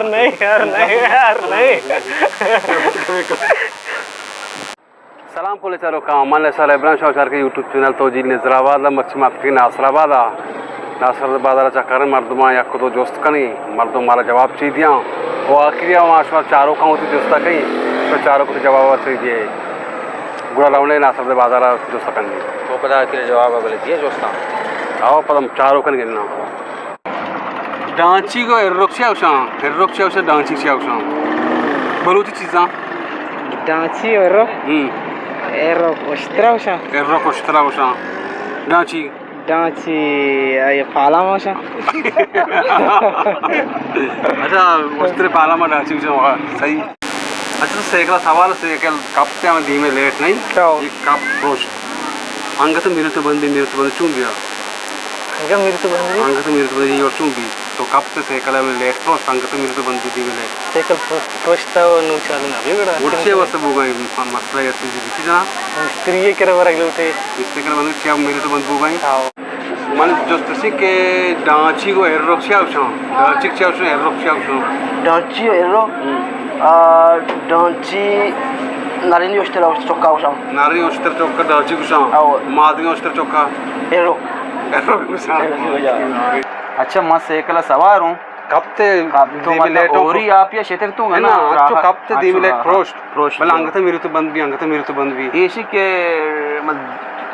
نہیں یار، نہیں یار، نہیں۔ سلام پلیں چاروکاں، من نثار ابراہیم، شما چارگ ئے یوٹیوب چینل توجیل نظر آباد ءَ۔ مرچی ما اتکگیں ناصر آباد ءَ۔ ناصر آباد ءَ چکریں مردماں یک دو جست کنیں، مردم مارا جواب چی دیاں۔ و آخری ءَ ما شما چاروکاں وتی جست ءَ کنیں، تو چاروک وتی جواب ءَ چی دیئے۔ گڑا رونیں ناصر آباد ءَ جست کنیں۔ تو پدا آخری جواب ءَ بلے دیئے جستاں۔ او پدا چاروکاں گنداں۔ ڈانچیگ و ہرک چیا گوشاں؟ ہرک چیا گوشاں، ڈانچیگ چیا گوشاں؟ بلوچی چیزاں۔ ڈانچی و ہرک؟ ہم۔ ہرک اشترا گوشاں۔ ہرک اشترا گوشاں۔ ڈانچی؟ ڈانچی، اے پالاما گوشاں۔ اچھا، اشترے پالاما ڈانچی گوشاں، واہ، صحیح۔ اچھا، تو سائیکل ءَ سوار، سائیکل کپتے ہمے دیمے لیٹ نہیں؟ ہو۔ یک کپ پروشت۔ انگت میرت بند بی، میرت بند چون بیا؟ انگت میرت بند بی؟ انگت میرت بند بی، اور چون بی؟ تو کپتے سائیکل ءَ ہمے لیٹ پروشت، انگت میرت بند بی دیمے لیٹ۔ سائیکل پرو-، پروشتا و نو چالو نہ بی گڑا۔ گڑا چے واسطہ بوگا ایں؟ مسئلہ یا چیزے بی جنا؟ مستری ءِ کرا ورگ لوٹے۔ مستری ءِ کرا ورگ چیا میرت بند بوگا ایں؟ ہاں۔ من جست اش ایں کہ ڈانچیگ و ہرک چیا گوشاں؟ ڈانچیگ چیا گوشاں، ہرک چیا گوشاں؟ ڈانچی و ہرک؟ ہم۔ آ، ڈانچی نرینی اشتر چکا گوشاں۔ نرینی اشتر چکا ڈانچی گوشاں۔ او۔ مادگیں اشتر چکا؟ ہرک۔ ہرک گوشاں۔ اچھا، من سائیکل ءَ سوار اوں۔ کپتے کپ تو دیمے مطلب لیٹ ہو۔ اوری آپ یا شتر تو نا، نا، اچھو راہ، کپتے اچھو دیمے لیٹ راہ۔ پروشت۔ پروشت۔ بلے انگت میرت بند بی، انگت میرت بند بی۔ ایشی کہ من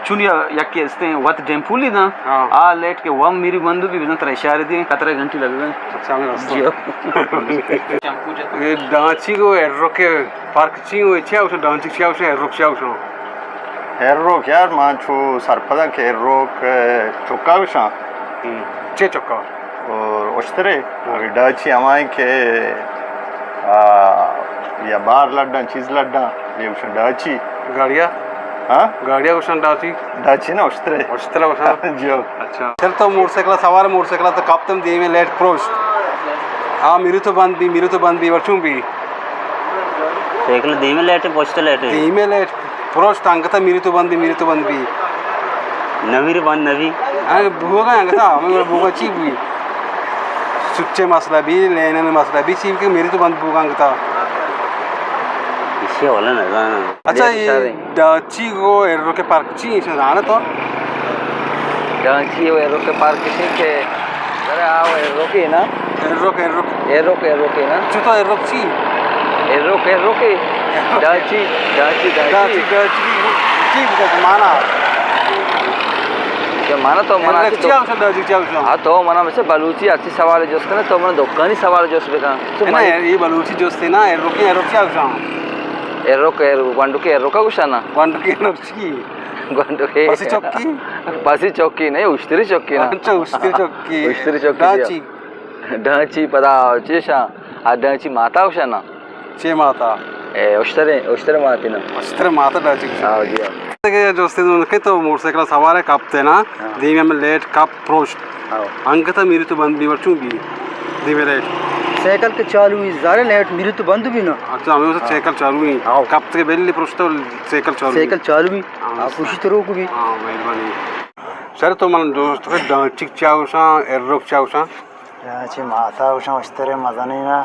چونی یکی استیں وت ڈیمپولی داں۔ ہاں۔ آ لیٹ کہ وم میری بند بی بزن ترا اشارے دیں، خطرہ گھنٹی لگ گئے۔ اچھا، ہمیں رستہ۔ جی۔ اے ڈانچیگ و ہرک ءِ فرق چی ہو؟ چیا گوشاں ڈانچیگ چیا گوشاں، ہرک چیا گوشاں؟ ہرک یار، من چو سرپداں کہ ہرک چکا گوشاں۔ ہم۔ چے چکا؟ اور اشترے، ہاں۔ ڈاچی ہمائیں کہ، آ، یا بار لڈاں، چیز لڈاں، یہ گوشن ڈاچی۔ گاڑیا؟ ہاں؟ گاڑیا گوشن ڈاچی؟ ڈاچی نا، اشترے۔ اشترے گوشن؟ جی ہو۔ اچھا۔ چل تو موٹر سائیکل سوار، موٹر سائیکل تو کپتم دیمے لیٹ پروشت۔ آ، میری تو بند بی، میری تو بند بی، ورچون بی؟ سائیکل دیمے لیٹ، پوشت لیٹ۔ دیمے لیٹ۔ پروشت انگتا میری تو بند بی، میری تو بند بی۔ نمیری بند نبی۔ ہاں، بوگا انگتا، ہمیں بوگا چی بی؟ سوچے مسئلہ بی، لینن مسئلہ بی، چی بی کہ میری تو بند بوگا انگتا۔ اسی اولا نہ زانا۔ اچھا، یہ ڈاچی گو ایرو کے پرک چی، اسے زانا تو؟ ڈاچی و ایروک ءِ پرک اش انت کہ ذرا آ و ایروک ءَ نا۔ ایروک، ایروک۔ ایروک، ایروک ءَ نا۔ چو تو ایروک چی؟ ایروک، ایروک ءَ۔ ڈاچی، ڈاچی، ڈاچی۔ ڈاچی، ڈاچی۔ چی بکن مانا؟ کہ مانا تو منا ایروک چی چی تو آوشن ڈاچی چی آوشن؟ ہاں، تو منا مثل بلوچی ہرچی سوال جست کنے، تو منا دکانی سوال جست بکن۔ تو اے نا، منی اے بلوچی جست نا، ایروک، ایروک چی آوشن؟ ایروک، ایروک، گونڈو کے ایروک گوشانا۔ گونڈو کے ایروک چی؟ گونڈو کے۔ پسی چکی؟ پسی چکی نہیں، اشتری چکی نا۔ اچھا، اشتری چکی۔ اشتری چکی ڈاچی۔ ڈاچی پدا چیشا، آ ڈاچی ماتا گوشانا۔ چے ماتا؟ اے، اشترے، اشترے ماتی نا۔ اشترے ماتا ڈاچی گوشانا۔ ہاں، جی ہاں۔ کہ جو استاد نے کہ تو موٹر سائیکل سوار ہے، کپتے نا، ہاں۔ دیمی ہمیں لیٹ کپ پروشت۔ ہاں۔ انگتا میری تو بند بی ورچوں بی۔ دیمی لیٹ۔ سائیکل کے چالو ہی، زارے لیٹ میری تو بند بی نا۔ اچھا، ہمیں اسے ہاں۔ سائیکل چالو ہی۔ ہاں۔ کپتے کے بیلی پروشتا سائیکل چالو ہی۔ سائیکل چالو ہی۔ ہاں، آپ خوشی تو روک بی۔ ہاں، مہربانی۔ سر تو من دوست ڈانچک چاوشاں، ایروک چاوشاں۔ چی ماتا گوشاں اشترے مزنیں نا۔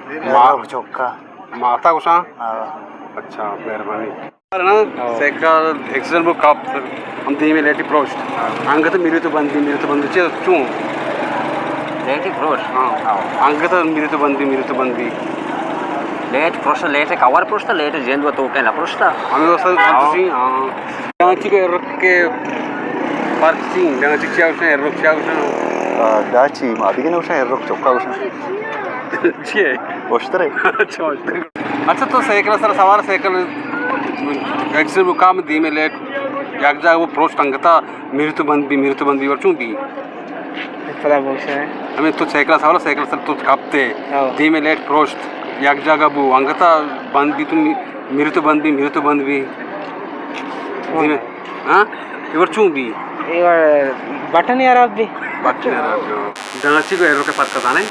ما-، ایروک چکا۔ ماتا گوشاں؟ ہاں۔ اچھا، مہربانی۔ نا، ہاں۔ سائیکل ایکسیڈنٹ بو کپ، ہم دیمی لیٹی پروشت۔ ہاں۔ انگت میری تو بند بی، میری تو بند بی چے چون؟ لیٹی پروشت؟ ہاں۔ ہاں۔ انگت میری تو بند بی، میری تو بند بی۔ لیٹ پروشت، لیٹ کور پروشت، لیٹ جند و تو کہنا پروشت۔ ہمیں واسطہ ہاں۔ ہاں۔ ڈانچی کو ایروک کے پرک چی، ڈانچی چیا گوشن، ایروک چیا گوشن؟ آ، ڈاچی، ما دیگه نوشن، ایروک چکا گوشن۔ چی ہے؟ اشترے۔ اچھا، اشترے۔ اچھا، تو سائیکل سر سوار، سائیکل ایکسیڈنٹ مقام دیمے لیٹ، یک جاگہ وہ پروشت انگتا، میری تو بند بی، میری تو بند بی، ورچوں بی؟ پدا بوشے۔ ہمیں تو سائیکل سوار، سائیکل سر تو کپتے، ہاں۔ دیمے لیٹ پروشت، یک جاگہ بو، انگتا بند بی تو می-، میری تو بند بی، میری تو بند بی۔ دیمے۔ ہاں؟ ایوار چون بی؟ ایوار بٹن خراب بی۔ بٹن خراب بی۔ ڈانچی کو ایروک کے فرق زانے؟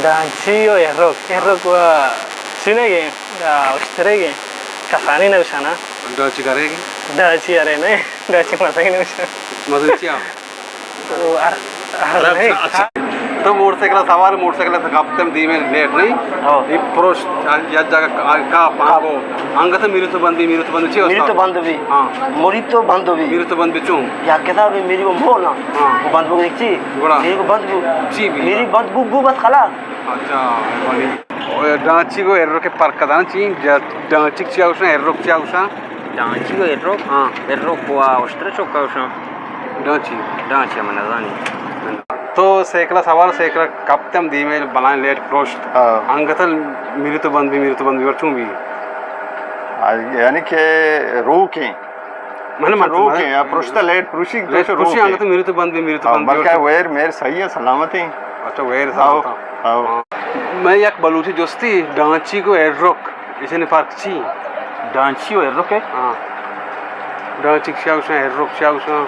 ڈانچی و ایروک۔ ایروک و سینے گے، آ، اشترے گے۔ کسانی نوشانا۔ ڈانچی کرے گے؟ ڈانچی ارے نہیں، ڈانچی مزہ ہی نوشانا۔ مزہ چیا؟ او، ار-، ار-، ارے، نہیں۔ اچھا۔ تو موٹر سائیکل سوار، موٹر سائیکل سے کپتے ہم دیمے لیٹ نہیں؟ ہاں۔ یہ پروش، یا جگہ کا، کا پانگو، انگت میری تو بندی، میری تو بندی چی میری تو بند بھی۔ ہاں۔ موری تو بند بھی۔ میری تو بند بھی چون؟ یا کتاب ہے میری وہ مو نا۔ ہاں۔ وہ بند بو ایک چی؟ گڑا۔ میری کو بند بو۔ چی بھی؟ میری بند بو، بو بس خلاص۔ اچھا، مہربانی۔ ڈانچی کو ایرو کے پرک دان چی، ڈانچی چیا گوشن، ایرو چیا گوشن؟ ڈانچی و ایروک؟ ہاں۔ ایروک و اشتر چوکا گوشاں۔ ڈانچی؟ ڈانچی ہم نزانی۔ تو سیکل سوار، سیکل کپتم دیمے بلائیں لیٹ پروشت۔ ہاں۔ انگتل میری تو بند بھی، میری تو بند بھی، اور چون بھی؟ آ، یعنی کہ روکیں۔ من، من، روکیں، من، یا پروشتا لیٹ پروشی، لیٹ تو پروشی روکیں۔ انگتل میری تو بند بھی، میری تو ہاں، بند بھی، اور بلکہ چون؟ ویر میر صحیح ہے، سلامت ہیں۔ اچھا، ویر ہاں، سلامت ہیں۔ ہاں۔ ہاں۔ میں یک بلوچی جستی، ڈانچی کو ایروک۔ ایشانی فرق چی؟ ڈانچی و ایروک ء؟ ہاں۔ ڈانچی چیا گوشاں، ایروک چیا گوشاں؟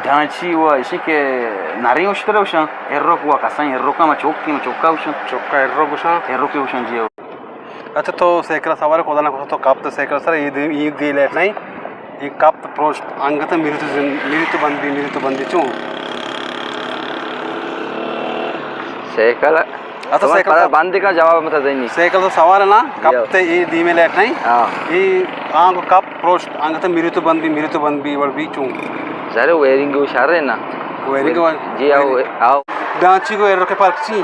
ڈانچی و ایشی کہ نریں اشتر گوشاں، ایروک و کسان ایروک ہم چوکی، ہم چوکا گوشاں۔ چوکا ایروک گوشاں؟ ایروک گوشاں جی۔ اچھا تو سیکل سوار خدا نہ خدا تو کپت سیکل سر، یہ دی، یہ دی لیٹ نہیں؟ یہ کپت پروشت انگت میری تو زن-، میری تو بند بھی، میری تو بند بھی چون؟ سیکل اتو تو سائیکل پدا تو بند کا جواب مت دینی۔ سائیکل تو سوار ہے نا، کپتے اے دیمے لیٹ نہیں؟ ہاں۔ اے آنگو کپ پروشت، آنگتے میری تو بند بھی، میری تو بند بھی، وڑ بھی چون؟ سارے ویرنگ کو اشارہ ہے نا۔ ویرنگ کو جی، آؤ، ویرنگ۔ آؤ۔ ڈانچی کو ایرو کے پرک چی؟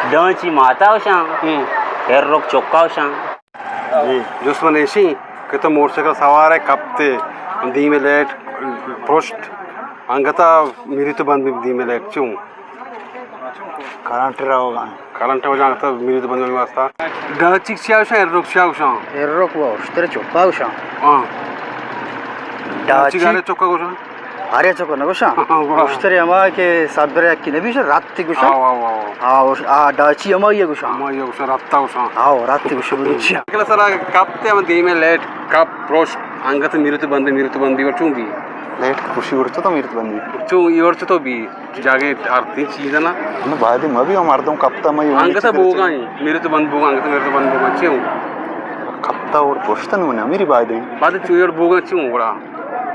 ڈانچی ماتا ہوشاں، ہوں۔ ایروک چوکا ہوشاں۔ جی۔ جست من ایشی کہ تو موٹر سائیکل سوار ہے، کپتے دیمے لیٹ پروشت، انگتا میری تو بند بھی دیمے لیٹ چون؟ کرنٹ روگا۔ کرنٹ وجہ انگتا میری تو بند بھی واسطہ۔ ڈاچی چیا گوشاں، ایروک چیا گوشاں؟ ایروک و اشتر چوکا گوشاں۔ ہاں۔ ڈاچی۔ ڈاچی گارے چوکا گوشاں؟ آریا چوکا نہ گوشاں۔ ہاں، گڑا۔ اشتر ہما کہ سبر یکی نبی، رات تی گوشاں۔ آو، آو، آو۔ آو، آ، ڈاچی ہمائی گوشاں۔ ہمائی گوشاں، رتا گوشاں۔ آو، رات تی گوشاں، بلوچی۔ سائیکل سرا کپتے ہم دیمے لیٹ، کپ پروشت، انگت میرت بندی، میرت بندی و چون بی؟ لیٹ خوشی ورچو تو میرت بندی۔ چون ای ورچو تو بی، جاگے آرتی چیز نا۔ نہ، باید ما بھی ہم مردم کپتا، ما یہ انگت چیز بوگا ہی، میرت بند بوگا، انگت میرت بند بوگا، چون؟ کپتا اور پروشتا نو نا، میری باید ہے۔ بعد چون اور بوگا چون گڑا؟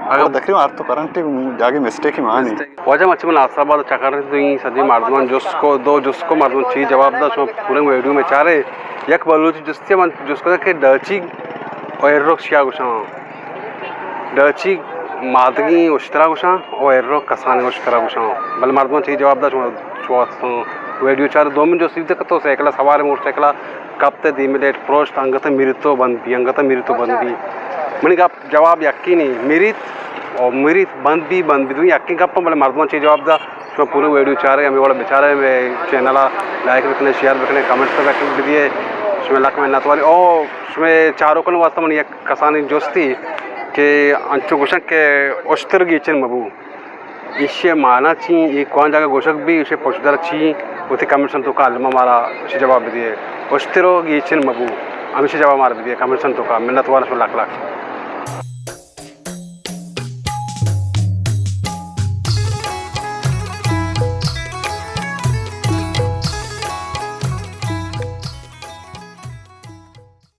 اگر تقریباً ہر تو کرنٹ جاگے مسٹیک ہی مانے۔ واجہ مچ من ناصر آباد چکر تو این سجی مردمان جست کو، دو جست کو مردمان چی جواب دا، شما پورے ویڈیو میں چارے۔ یک بلوچ جستی من جست کو کہ ڈاچی و ایروک چیا گوشاں؟ ڈاچی مادگی اشترا گوشاں و ایروک کسانی اشترا گوشاں۔ بلے مردمان چی جواب دا، شما، شما ویڈیو چار۔ دومین جستی کہ تو سائیکل سوار، موٹر سائیکل کپتے دیمی لیٹ پروشت، انگت میری تو بند بی، انگت میری تو بند بی۔ منی گپ جواب یکی نی، میریت و میریت، بند بی، بند بی، دوئیں یکیں گپ اَنت، بلے مردماں چی جواب دا؟ شما پورے ویڈیو چارے، ہمے وڑا بچارے، ہمے چینل ءَ لائک بکنے، شیئر بکنے، کمنٹس بکنے، بدیے، شما لک منت واری۔ او شما چاروکانی واسطہ من یک کسانی جستی کہ انچو گوشن کہ اشتر گیچن مبو۔ ایشی ءِ مانا چی؟ اے کون جاگہ گوشگ بی؟ ایشی ءِ پشدر چی؟ وتی کمنٹساں توکا الما مارا ایشی جواب بدیے۔ اشتر و گیچن مبو، ہمیشی جواب مارا بدیے کمنٹساں توکا۔ منت وار شما لک لک۔